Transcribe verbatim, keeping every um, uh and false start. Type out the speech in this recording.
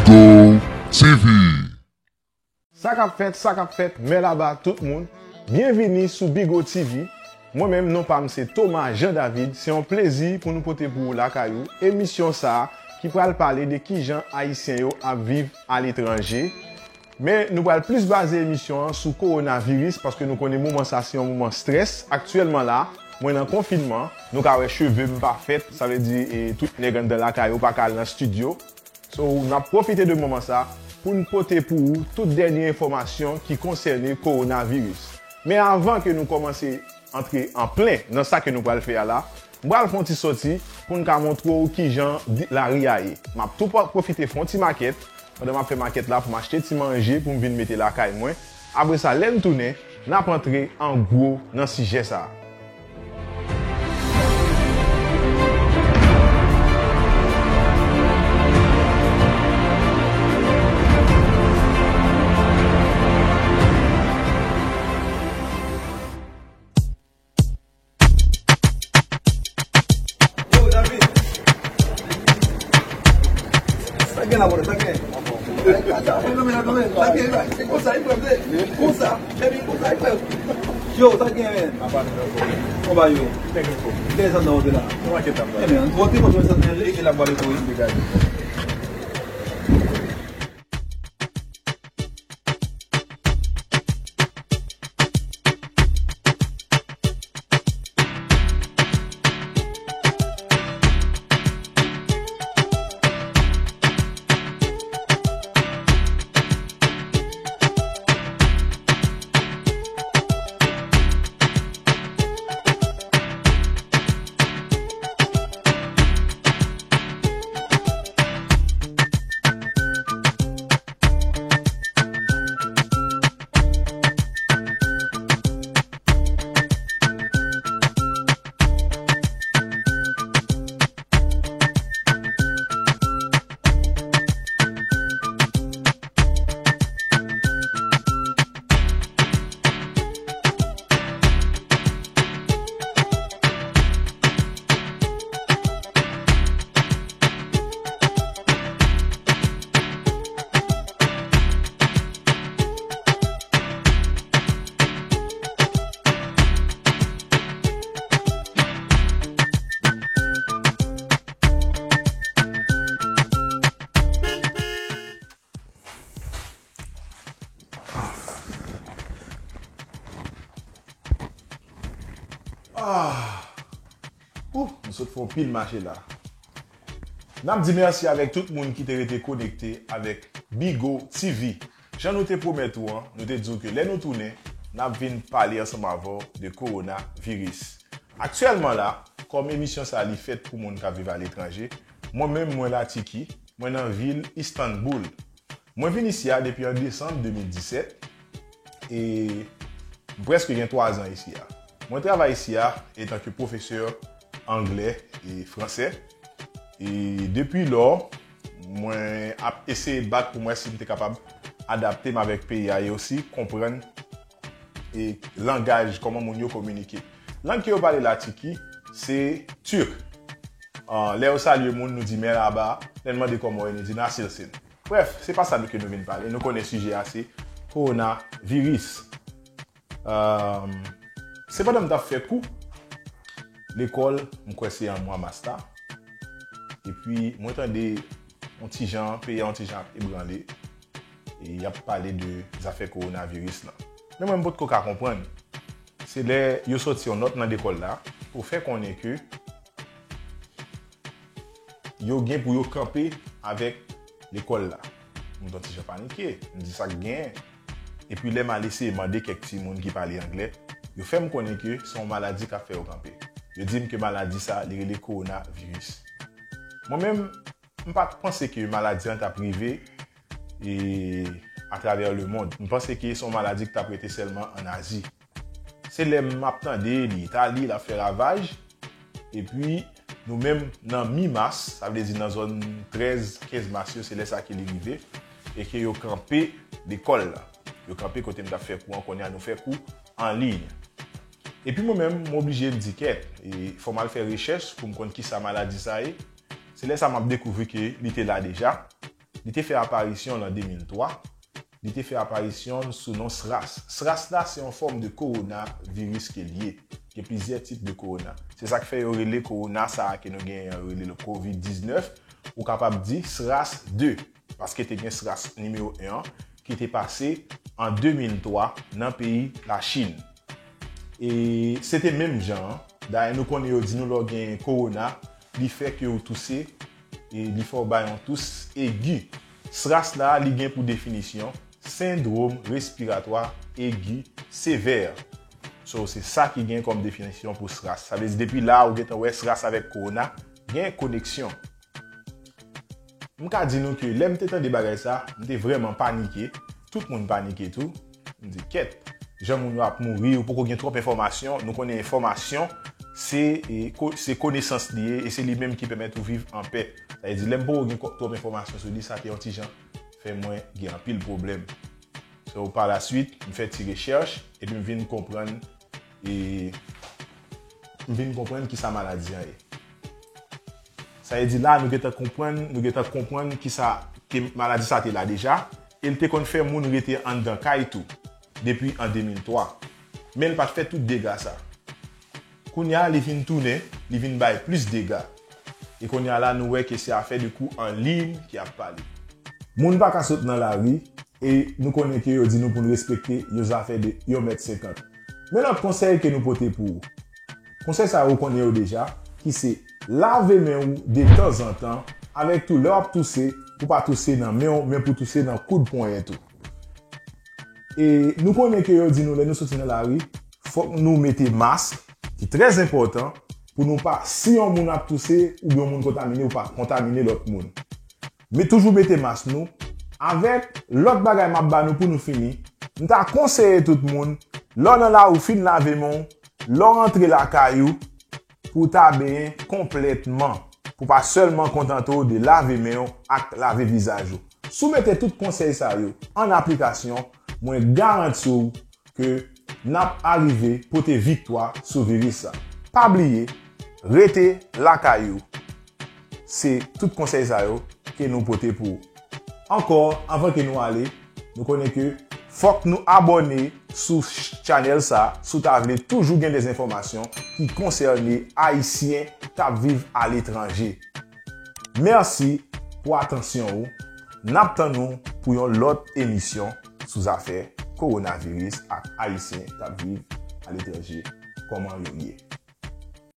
Bigo T V. Sa k ap fèt, sa k ap fèt, mèlaba tout moun. Byenvini sou Bigo T V. Mwen menm, non pa m se Thomas Jean David. Se yon plezi pou nou pote pou ou lakay ou emisyon sa a ki pral pale de kijan Ayisyen yo ap viv aletranje. Men nou pral plis baze emisyon an sou kowonaviris paske nou konnen moman sa se yon moman strès. Aktyèlman la, mwen nan konfinman. Nou ka wè cheve m pa fèt, sa vle di, e, tout nèg anndan lakay yo pa ka al nan estidyo. So, n ap pwofite de moman sa pou n pote pou ou tout dènye enfòmasyon ki konsène kowonaviris. Men avan ke nou kòmanse antre an plen nan sa ke nou pral fè a la, m pral fè yon ti sòti pou n ka montre w kijan di- lari a ye. M ap tou pwa- pwofite fè yon ti makèt, pandan m ap fè makèt la pou m achte ti manje pou m vin mete lakay mwen. Apre sa, lè n tounen, n ap antre an gwo nan sijè sa a. Yo, David. Sa gen la, bro, sa gen. Sa gen, sa gen, se konsa, e frè m, se konsa. Epi konsa, e frè m. Yo, sa gen, men. Apa nou nan fò. Konba yo. Nèg nan fò. Gen sa nan wote la. Nan makèt la. E men, wote mwen sa nan lè la bwale tou. Degaj. Ah! Ouh, m sot fè yon pil mache la. N ap di mèsi avèk tout moun ki te rete konekte avèk Bigo T V. Jan nou te pwomèt ou an, nou te di w ke lè nou tounen, n ap vin pale ansanm avè w de kowonaviris. Aktyèlman la, kòm emisyon sa a li fèt pou moun k ap viv aletranje, mwen menm mwen Latiki, mwen nan vil Istanbul. Mwen vin isi a depi an desanm de mil disèt e m prèske gen twa zan isi a. Mwen travay isi a etanke pwofesè anglè e fransè. E depi lò, mwen ap eseye bat pou m wè si m te kapab adapte m avèk peyi a e osi konprann e langaj, kòman moun yo kominike. Lang ke yo pale Latiki, se tirk. Ah, lè yo salye moun, nou di mèlaba, lè n mande kòman w ye, nou di nasilsin. Brèf, se pa sa nou ke nou vin pale. Nou konnen sijè a se kowonaviris. Ahn, se pandan m t ap fè kou lekòl, m kwè se an mwa mas la. Epi, mwen tande yon ti jan, peyi a yon ti jan ap ebranle. E y ap pale de zafè kowonaviris lan. Men mwen, m potko ka konprann. Se lè yo sòti yon nòt nan lekòl la pou fè konnen ke yo gen pou yo kanpe avèk lekòl la. M t yon ti jan panike, m di sa k genyen. Epi lè m al eseye mande kèk timoun ki pale anglè, yo fè m konnen ke se yon maladi k ap fè yo kanpe. Yo di m ke maladi sa, li rele kowonaviris. Mwen menm, m pa t panse ke maladi an t ap rive e atravè lemonn. M panse ke se yon maladi ki t ap rete sèlman ann Azi. Se lè m ap tande li Itali, l ap fè ravaj. Epi, nou menm nan mi mas, sa vle di nan zòn trèz, kenz mas yo, se lè sa ke li rive. E ke yo kanpe lekòl la. Yo kanpe kote m t ap fè kou an, kounye a nou fè kou an liy. Epi mwen menm, m oblije m di kèt, e fò m al fè rechèch pou m konn kisa maladi sa ye. Se lè sa m ap dekouvri ke li te la deja. Li te fè aparisyon l an de mil twa. Li te fè aparisyon l sou non SRAS. SRAS la se yon fòm de kowonaviris ke l ye. Gen plizyè tip de kowona. Se sa k fè yo rele kowona sa a ke nou genyen an, yo rele l kovid diznèf. Ou kapab di SRAS de, paske te gen SRAS nimewo en an ki te pase an de mil twa nan peyi Lachin. E se te menm jan an. Dayè, nou konnen yo di nou lè w gen kowona, li fè ke w touse, e li fè w bay yon tous egi. SRAS la, li gen pou definisyon sendwòm respiratwa egi sevè. So, se sa ki gen kòm definisyon pou SRAS. Sa vle di, depi la, ou gentan wè SRAS avèk kowona gen koneksyon. M ka di nou ke lè m te tande bagay sa, m te vrèman panike. Tout moun panike tou. M di, kèt, jan moun yo ap mouri, ou poko gen twòp enfòmasyon. Nou konnen enfòmasyon, se, e, ko-, se konesans li ye, e se li menm ki pèmèt ou viv anpè. Sa vle di, lè m poko gen ko-, twòp enfòmasyon sou li, sa te yon ti jan fè mwen gen anpil pwoblèm. So, pa la swit, m fè ti rechèch, epi m vin konprann, e m vin konprann kisa maladi an ye. Sa vle di la, nou gentan konprann, nou gentan konprann kisa ke maladi sa te la deja, e l te konn fè moun rete anndan kay tou, depi an de mil twa. Men l pa t fè tout dega sa. Kounye a, li vin tounen, li vin bay plis dega. E kounye a la, nou wè ke se afè de kou an liy ki ap pale. Moun pa ka sot nan lari, e nou konnen ke yo di nou pou n respekte yon zafè de yon mèt senkant. Men lòt konsèy ke nou pote pou ou. Konsèy sa yo ou konnen yo deja, ki se lave men ou detanzantan, avèk tou lè w ap touse, pou pa touse nan men w, men pou touse nan koud ponyèt ou. E nou konnen ke yo di nou lè nou soti nan lari, fòk nou mete mask, ki trè enpòtan, pou nou pa, si yon moun ap touse, oubyen yon moun kontamine, ou pa kontamine lòt moun. Men toujou mete mask nou. Avèk lòt bagay m ap ba nou pou nou fini, m ta konseye tout moun, lè w nan lari, fin lave men w, lè w rantre lakay ou, pou w ta benyen konplètman, pou w pa sèlman kontante w de lave men w ak lave vizaj ou. Si w mete tout konsèy sa yo an aplikasyon, mwen garanti w ke n ap arive pote viktwa sou viris sa. Pa bliye, rete lakay ou. Se tout konsèy sa yo ke nou pote pou ou. Ankò, anvan ke nou ale, nou konnen ke fòk nou abòne sou ch-, channel sa, si w ta vle toujou gen de enfòmasyon ki konsène Ayisyen k ap viv aletranje. Mèsi pou atansyon ou. N ap tann ou pou yon lòt emisyon sou zafè kowonaviris ak Ayisyen k ap viv aletranje. Kòman yo ye?